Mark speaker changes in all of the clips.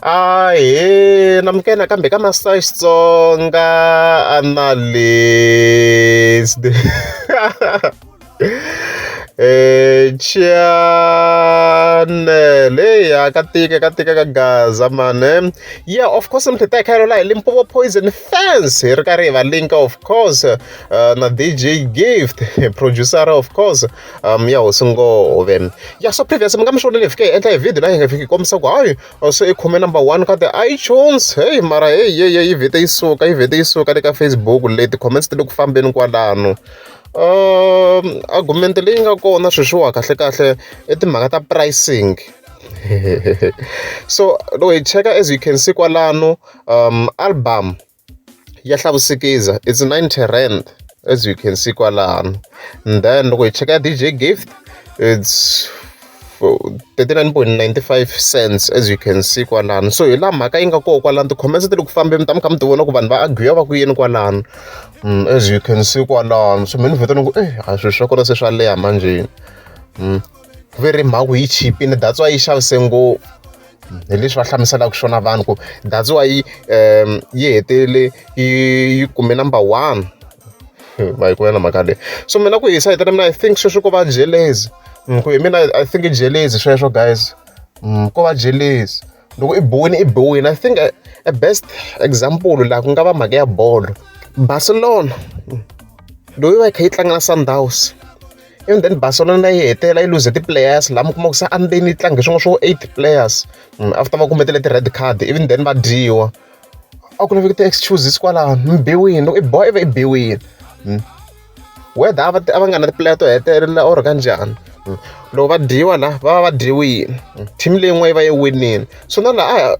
Speaker 1: Ahee namukela nakambe ka Master Xitsonga Analyst channel ya ka tika ka tika ka Gaza mani yeah of course mi tlhela hi kha hi hi Limpopo Poison fans hi ri karhi hi va linka of course na DJ Gift producer of course ya hosi Ngove ya so previous mi nga mi swi vonile hi fike hi endla hi video laha hi nga fiki hi kombisa ku hayi se i khome number one ka ti-iTunes heyi mara heyi ye ye yi vhete yi suka yi vhete yi suka le ka Facebook le ti-comments ti le ku fambeni kwalano argument leyi nga kona sweswiwa kahlekahle i timhaka ta pricing so loko hi cheka as you can see kwalano album ya Hlavusikiza it's R90 as you can see kwalano and then loko hi cheka ya DJ Gift it's 39.95 cents as you can see kwalano so hi laha mhaka yi nga kona kwalano ti-comments ti le ku fambeni mi ta mi kha mi ti vona ku vanhu va argue va ku yini kwalano as you can see kwalano so mina ni vheta ni ku eh a swilo swa kona se swa leha manjheni ve ri mhaka ku yi chipile that's why yi xavise ngopfu hi leswi va hlamuselaka swona vanhu ku that's why yi hetelele yi kume number one va yi kumela na mhaka leyi so mina ku hi sayiti ra mina I think sweswo ko va jealousy ku hi mina I think i jealousy sweswo guys ko va jealousy loko i biwile i biwile I think a best example laha ku nga va mhaka ya bolo Barcelona loyi va yi kha yi tlanga na Sundowns and then Barcelona yi hetelela yi lose ti-players laha mi kuma ku se andzeni yi tlange swin'wana swo eight players after va kumetele ti-red card even then va dyiwa a ku laveki ti-excuses kwalano mi biwile loko i biwa i va i biwile whether a va a va nga na ti-player to hetelela or kanjhani loko va dyiwa la va va va dyiwile team leyin'wana yi va yi winile so na laha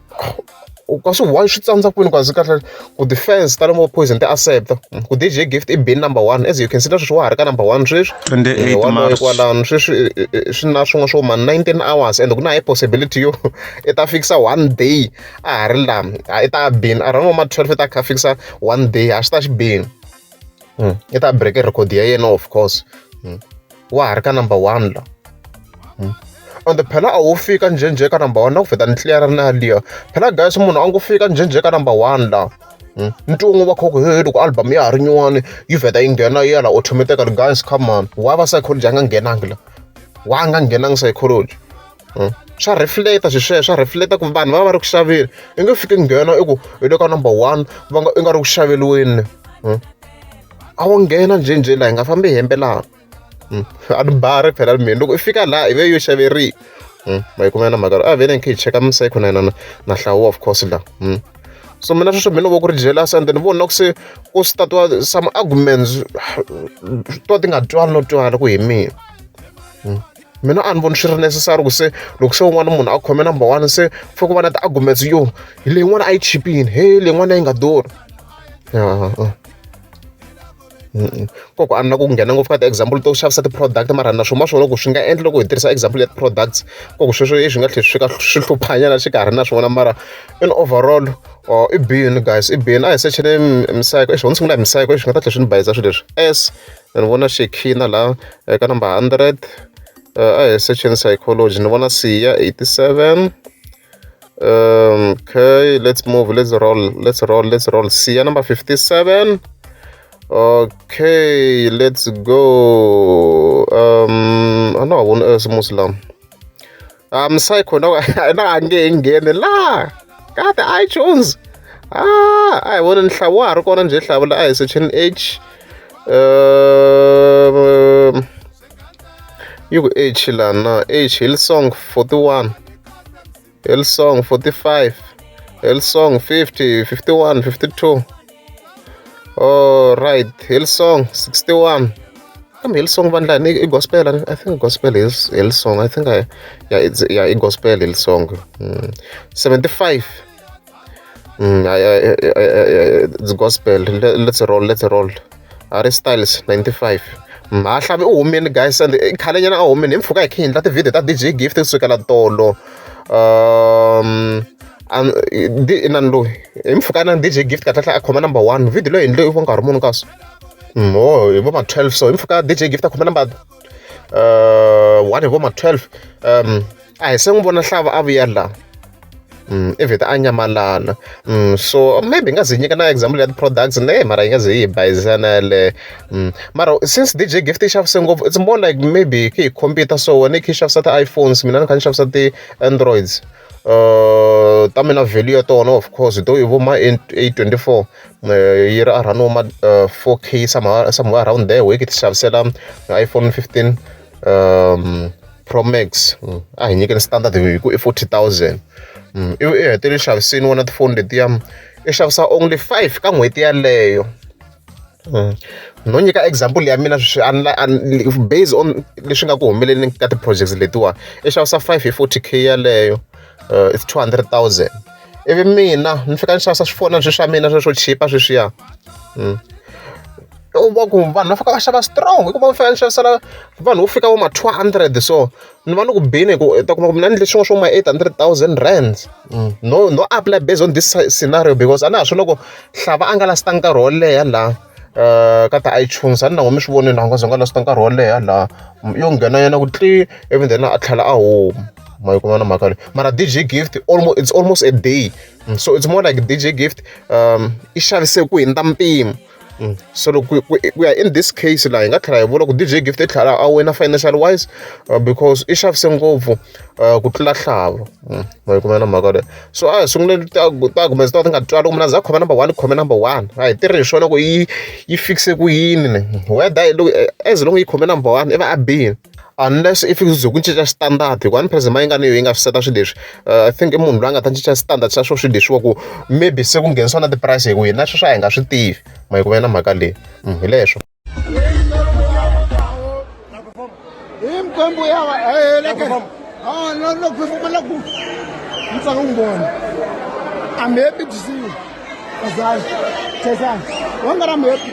Speaker 1: a kasi why swi tsandza kwini kasi kahle ku defense ta Limpopo Poison ti accept ku DJ Gift i bin number one as you can see na sweswi wa ha ri ka number one sweswi
Speaker 2: 28 March.
Speaker 1: Kwalano sweswi swi na swin'wana swo ma 19 hours and ku na high possibility yo i ta fikisa one day a ha ri laha i ta bin around ma 12 i ta kha fikisa one day a xi ta xi bin i ta break record ya yena of course wa ha ri ka number one la ende phela a wo fika njhenjhe ka number one na ku vheta ni clear na liya phela guys munhu a ngo fika njhenjhe ka number one la ntungu va kha ku he loko album ya ha ri nyuwani yi vheta yi nghena yi ya la automatically guys come on why va psychology a nga nghenangi la why a nga nghenangi psychology swa reflecta swilo sweswo swa reflecta ku vanhu va va ri ku xaveni i nge fiki nghena i ku hi le ka number one va nga i nga ri ku xaveliweni a wo nghena njhenjhe laha hi nga fambi hi hembelana a ni bari phela mina loko i fika laha i ve yo xaveriwa ma yi kumela na mhaka a vhele ni kha hi cheka miseko na yena na hlawu of course la so mina sweswo mina vo ku ri jealous and ni vona ku se ku start-iwa some arguments to ti nga twali no twala ku hi mina mina a ni voni swi ri necessary ku se loko se un'wana munhu a khome number one se fanele ku va na ti-arguments yo hi leyin'wana a yi chipile he leyin'wana a yi nga durhi koko a ni na ku nghena ngopfu ka ti-example to xavisa ti-product mara na swona ma swona ku swi nga endla loko hi tirhisa example ya ti-products koko sweswo i swi nga tlhela swi fika swi hluphanyana xikarhi na swona mara in overall i bini guys i bini a hi secheni misayiko exi ho ni sungula hi misayiko exi nga ta tlhela swi ni bayiza swilo leswi s ni vona Shekinah laha eka number 100 a hi secheni psychology ni vona Siya 87 okay let's move let's roll let's roll let's roll Siya number 57 okay let's go a na ha voni S Muslim psycho na na a nge he ngheni la ka ti-iTunes ah a hi voni nhlavu wa ha ri kona njhe hlavu la a hi secheni H yi ku H la na H Hillsong 41 Hillsong 45 Hillsong 50 51 52 all right Hillsong 61 kambe Hillsong vandla i gospel I think gospel is Hillsong I think I yeah it's yeah i gospel Hillsong 75 yeah, it's gospel let's roll let's roll Harry Styles 95 ha hlavi u humile guys and khale nyana a humile hi mpfhuka hi kha hi endla ti-video ta DJ Gift kusukela tolo inani loyi hi mpfhuka na DJ Gift kahlekahle a khoma number one video leyi endle va nkarhi muni kasi oh hi vo ma 12 so hi mpfhuka DJ Gift a khoma number one hi vo ma 12 a hi se n'wi vona hlava a vuya laha I vheta a nyamalala. So maybe hi nga ze nyika na example ya ti-products ne mara yi nga ze yi hi bayizisa na yaleyo. Mara since DJ Gift yi xavise ngopfu, it's more like maybe hi kha hi compete, so wena i kha i xavisa ti-iPhones, mina ni kha ni xavisa ti-Androids. Ta mina value ya tona, of course, though i vo ma A24, yi ri around vo ma 4K, somewhere around there. Wehe ti xavisela iPhone 15 Pro Max, a hi nyikeni standard hi ku i 40,000, ivi i hetelele xavisini wona tifoni letiya, i xavisa only five ka n'hweti yaleyo. No nyika example ya mina sweswi based on leswi nga ku humeleleni ka ti-projects letiwani, i xavisa five hi 40K yaleyo, it's 200,000, ivi mina ni fika ni xavisa swifonani sweswi swa mina sweswo chipa sweswiya, u va ku vanhu va fika va xava strong, i kuma ni fika ni xavisela vanhu vo fika vo ma 200, so ni va ni ku bini hi ku u ta kuma ku mina ni endle swin'wana swo ma R800,000. No apply based on this scenario because a na ha swi loko Hlava a nga last-a nkarhi wo leha laha ka ti-iTunes, a ni na n'wi mi swi vonile, a nga za nga last-a nkarhi wo leha laha, yo nghena yena ku tli, ivi then a tlhela a huma. Ma yi kuma na mhaka leyi? Mara DJ Gift, almost, it's almost a day, so it's more like DJ Gift i xavise ku hundza mpimo. So loko ku ya in this case laha, hi nga tlhela hi vula ku DJ Gift i tlhela a wina financial wise, because i xavise ngopfu ku tlula Hlava. Ma yi kuma na mhaka leyi? So a hi sunguleni ti-arguments to ka ti nga twali ku mina za khome number one, khome number one, a hi tirhi hi swona ku yi fikise ku yini, whether loko as long yi khome number one i va a bini, unless if ku ze ku cinca standard, hikuva ni president Mayengani yi nga swi seta swilo leswi. I think i munhu loyi a nga ta cinca standard xa swo swilo leswiwa, ku maybe se ku nghenisiwa na ti-price, hi ku hina sweswi a hi nga swi tivi. Ma yi kuma na mhaka leyi? Hi leswo.
Speaker 2: Hi ya heleke no no phefumula ku ni tsaka ku vona. I'm happy to see you. Azali, Chesani, wa nga ri I'm happy.